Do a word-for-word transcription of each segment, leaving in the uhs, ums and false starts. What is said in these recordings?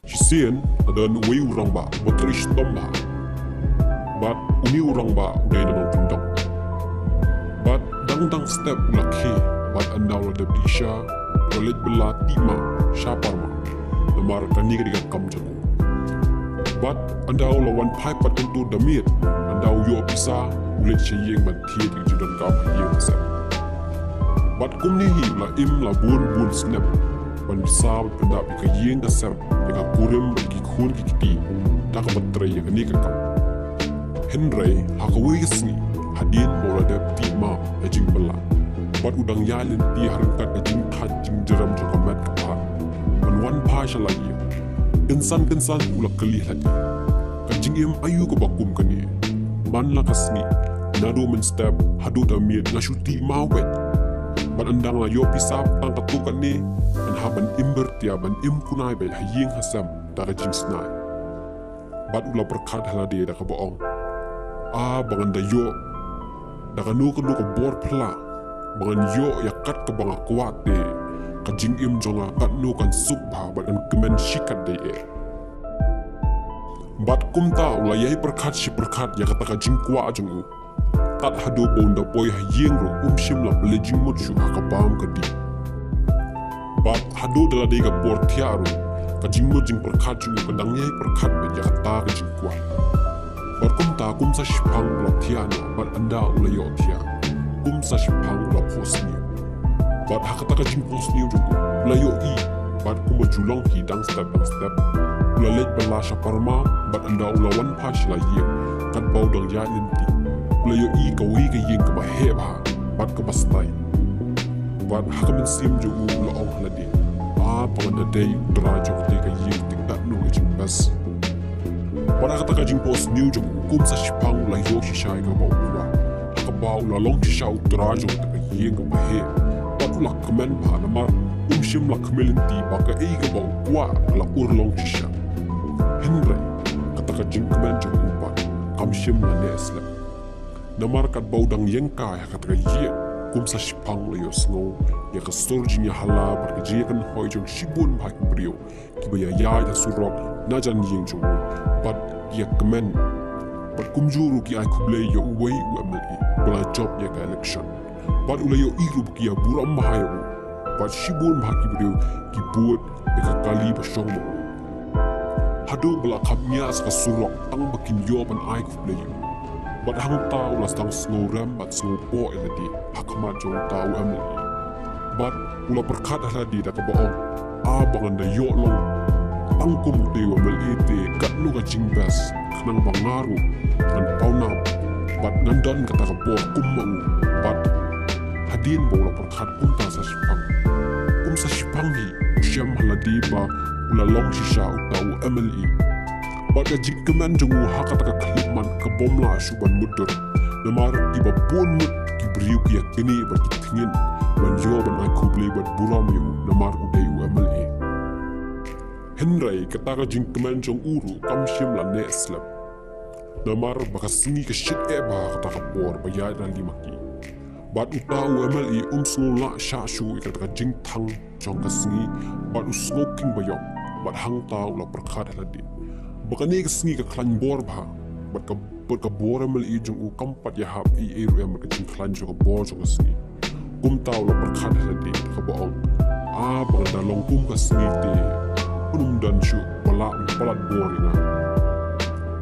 Shisien la don uwei u rangbah uba trei shitom bha. Bad une u rangbah u dei na Nongkyndong. Bad dang dang step u la khie bad ynda u la dep dih sha, u la leit bylla tih mah sha parma. Namar kane ka dei ka kam jong u. Bad ynda u la wan phai pat hangto da miet, ynda u ïoh pisa, u leit sha ïing ban thied ïa ka jingdonkam ha ïing ha sem. Bad kumne hi la im la bun bun snem ban pisa bad pyndap ïa ka ïing ka sem, ïa ka kurim bad ki khun ki kti, da kaba trei ïa kane ka kam. Hynrei ha kawei ka sngi, hadien ba u la dep tih mah ïa jingbylla, bad u dang ïaid lynti ha ryngkat ka jingthait jingjrem jong ka met ka phad ban wan phai sha la ïing, kynsan kynsan u la kylli ha lade: Ka jingim aïu kaba kum kane? Man la ka sngi, naduh mynstep haduh da miet nga shu tih mah beit. Bad ynda nga la ïoh pisa tang katto katne, ngan hap ban im byrtia ban im kunai beit ha ïing ha sem da ka jingsnei. Bad u la pyrkhat ha lade da kaba ong: A, ba ngan da ïoh da kano kano ka bor phylla, ba ngan ïoh ïa kat kaba nga kwah te, ka jingim jong nga katno kan suk bha bad kan kmen shikatdei eh. Bad kumta u la ïai pyrkhat shi pyrkhat ïa kata ka jingkwah jong u. Tad haduh ba un da poi ha ïing ruh um shym la pynleit jingmut shuh ha ka bam ka dih. Bad haduh da la dei ka por thiah ruh, ka jingmut jingpyrkhat jong u ka dang ïai pyrkhat beit ïa kata ka jingkwah. Bad kumta kum sa shiphang u la thiah noh, bad ynda u la ïoh thiah, kum sa shiphang u la phohsniew. Bad ha kata ka jingphohsniew jong u, u la ïohi, bad kumba ju long hi dang step dang step, u la leit bylla sha parma, bad ynda u la wan phai sha la ïing, katba u dang ïaid lynti, u la ïohi kawei ka ïing kaba heh bha bad kaba style. Bad ha ka mynsiem jong u u la ong ha lade: A, ba ngan da dei u trai jong kata ka ïing te, katno ka jingbha. Bad ha kata ka jingphohsniew jong u, kum sa shiphang u la ïoh shisha ïa kaba u kwah, ha kaba u la long shisha u trai jong kata ka ïing kaba heh. Bad u la kmen bha namar um shym la khmih lynti ba kaei kaba u kwah ka la urlong shisha. Hynrei kata ka jingkmen jong u pat kam shym la neh slem. Namar katba u dang ïeng kai ha kata ka ïing, kum sa shiphang u la ïohsngew ïa ka sur jingïahala bad ka jingïakynhoi jong shibun bha ki briew kiba ïaid ha surok na jan ïing jong u, bad ki ïakmen. Bad kumjuh ruh ki ai khublei ïa uwei u MLA ba la jop ïa ka election. Bad u la ïohi ruh ba ki ïaburom bha ïa u, bad shibun bha ki briew ki bud ïa ka kali ba shong ma u. Haduh ba la khapngiah sa ka surok tang ba kin ïoh ban ai khublei ïa u. Bad hangta u la sdang sngewrem bad sngewpoh ïa lade ha khmat jong uta u MLA. Bad u la pyrkhat ha lade da kaba ong: A, ba ngan da ïoh long tang kum utei u MLA te, katno ka jingbha, khnang ba nga ruh ngan pawnam bad ngan don kata ka bor kum ma u. Bad hadien ba u la pyrkhat kumta sa shiphang, kum sa shiphang hi u shem ha lade ba u la long shisha uta u MLA. Bad ka jingkmen jong u ha kata ka khyllipmat ka bym lah shuh ban mutdur. Namar kiba bun ngut ki briew ki ïaknieh bad ki tngin ban ïoh ban ai khublei bad burom ïa u namar u dei u MLA. Hynrei kata ka jingkmen jong u ruh kam shym la neh slem. Namar ba ka sngi ka shit eh bha ha kata ka por ba ïaid rally ma ki. Bad uta u MLA um sngew lah shah shuh ïa kata ka jingthang jong ka sngi, bad u sngew khing baïong, bad hangta u la pyrkhat ha lade ba kane ka sngi ka khlaiñ bor bha, bad ka, bad ka bor MLA jong u kam pat ïahap ei ei ruh em bad ka jingkhlaiñ jong ka bor jong ka sngi. Kumta u la pyrkhat ha lade da kaba ong: A, ba ngan da long kum ka sngi te, un ym don shuh ba lah ban palat bor ïa nga.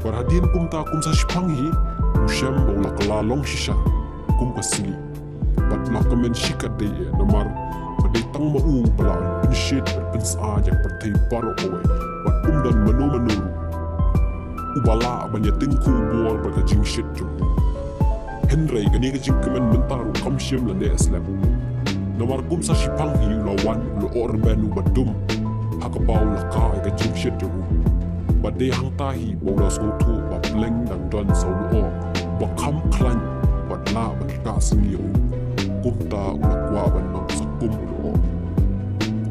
Bad hadien kumta kum sa shiphang hi u shem ba u la kylla long shisha kum ka sngi. Bad u la kmen shikatdei eh namar ba dei tang ma u ba lah ban pynshit bad pynsyaid ïa ka pyrthei baroh kawei. Bad um don mano mano ruh uba lah ban ïatyngkhuh bor bad ka jingshit jong u. Hynrei kane ka jingkmen mynta ruh kam shym la neh slem. Namar kum sa shiphang hi u la wan u lyoh rben uba dum ha kaba u la kah ïa ka jingshit jong u. Bad dei hangta hi ba u la sngewthuh ba pleng dang don sa u lyoh ba kham khlaiñ bad lah ban kah sniew. Kumta u la kwah ban nang sa kum u lyoh.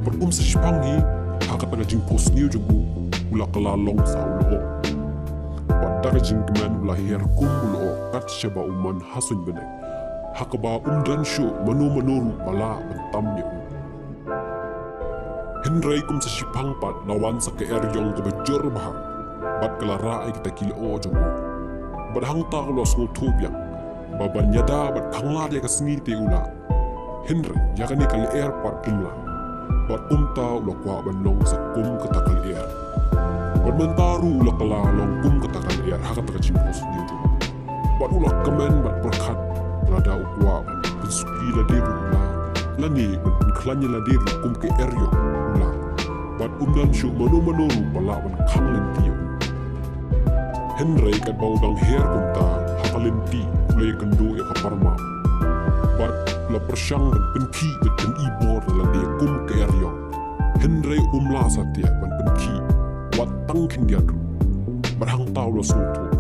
Bad kum sa shiphang hi ha kata ka jingphohsniew jong u, u la kylla long sa u lyoh. Bad da ka jingkmen u la hiar kum u lyoh kat shaba u mon ha suiñ bneng, ha kaba um don shuh mano mano ruh ba lah ban tam ïa u. Hynrei kum sa shiphang pat la wan sa ka eriong kaba jur bha, bad ka la rah ïa kita ki lyoh jong u. Bad hangta u la sngewthuh biang ba ban ïada bad khanglad ïa ka sngi te u lah. Hynrei ïa kane ka lyer pat um lah. Bad kumta u la kwah ban long sa kum kata ka lyer. Bad mynta ruh u la kylla long kum kata ka lyer ha kata ka jingphohsniew jong u. Bad u la kmen bad pyrkhat, lada u kwah ban pynsuki lade ruh u lah, lane ban pynkhlaiñ ïa lade ruh kum ka eriong u lah. Bad um don shuh mano mano ruh ba lah ban khang lynti ïa u. Hynrei katba u dang her kumta ha ka lynti, u la ïakynduh ïa ka parma. Bad u la pyrshang ban pynkhih bad pyn-i bor ïa lade kum ka eriong. Hynrei um lah satia ban pynkhih wat tang khyndiat ruh. Bad hangta u la sngewthuh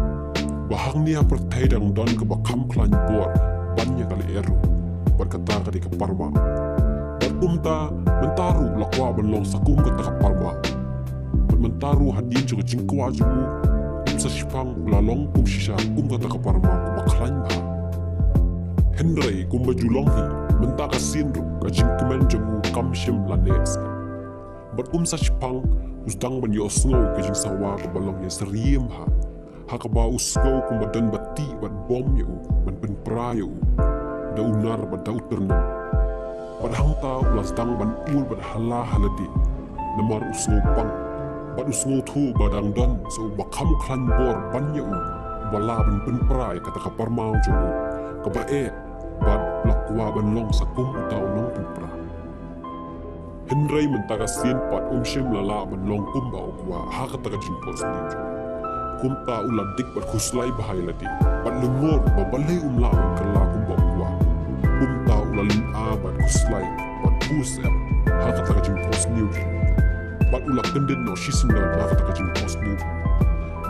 ba hangne ha pyrthei dang don kaba kham khlaiñ bor ban ïa ka lyer ruh, bad kata ka dei ka parma. Bad kumta mynta ruh u la kwah ban long sa kum kata ka parma. Bad mynta ruh hadien jong ka jingkwah jong u, kum sa shiphang u la long kum shisha kum kata ka parma kaba khlaiñ bha. Hynrei kumba ju long hi, mynta ka sien ruh ka jingkmen jong u kam shym la neh seh. Bad kum sa shiphang u sdang ban ïohsngew ka jingsawa kaba long ïasyriem bha, ha kaba u sngew kumba don ba tih bad bom ïa u ban pynpra ïa u da u nar bad da u tyrnem. Bad hangta u la sdang ban ur bad ha la ha lade, namar u sngewpang bad u sngewthuh ba dang don sa uba kham khlaiñ bor ban ïa u, uba lah ban pynpra ïa kata ka parma jong u kaba eh, bad u la kwah ban long sa kum uta u nongpynpra. Hynrei mynta ka sien pat um shym la lah ban long kumba u kwah ha kata ka jingphohsniew jong u. Kumta u la dik bad khuslai bha ïa lade, bad lyngngoh ba balei um lah ban kylla kumba u kwah. Kumta u la lynga bad khuslai bad bus em ha kata ka jingphohsniew jong u. Bad u la kyndit noh shisyndon ha kata ka jingphohsniew.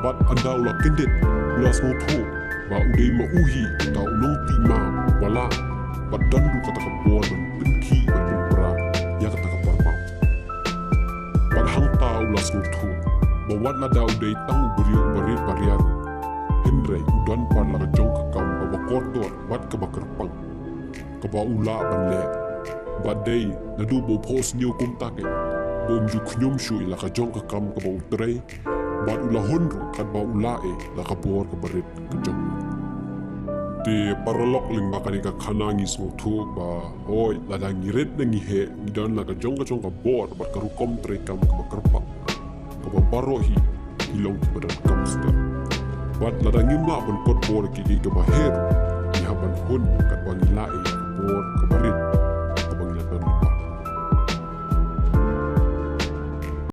Bad ynda u la kyndit, u la sngewthuh ba u dei ma u hi uta u nongtih ma ba lah bad don ruh kata ka bor ban pynkhih bad pynpra ïa kata ka parma. Bad hangta u la sngewthuh ba wat lada u dei tang u briew uba rit ba riat, hynrei u don pat la ka jong ka kam kaba kordor bad kaba kyrpang kaba u lah ban leh. Bad dei naduh ba u phohsniew kumta keiñ ba um ju khñium shuh ïa la ka jong ka kam kaba u trei, bad u la hun ruh katba u lah eh la ka bor kaba rit ka jong u. Te paralok, lyngba kane ka khana ngi sngewthuh ba hooid, lada ngi rit ne ngi heh, ngi don la ka jong ka jong ka bor bad ka rukom treikam kaba kyrpang, kaba baroh hi ki long kiba donkam sdang. Bad lada ngim lah ban kot bor ïa kiei kiei kiba heh, ngi hap ban hun katba ngi lah ïa ka bor kaba rit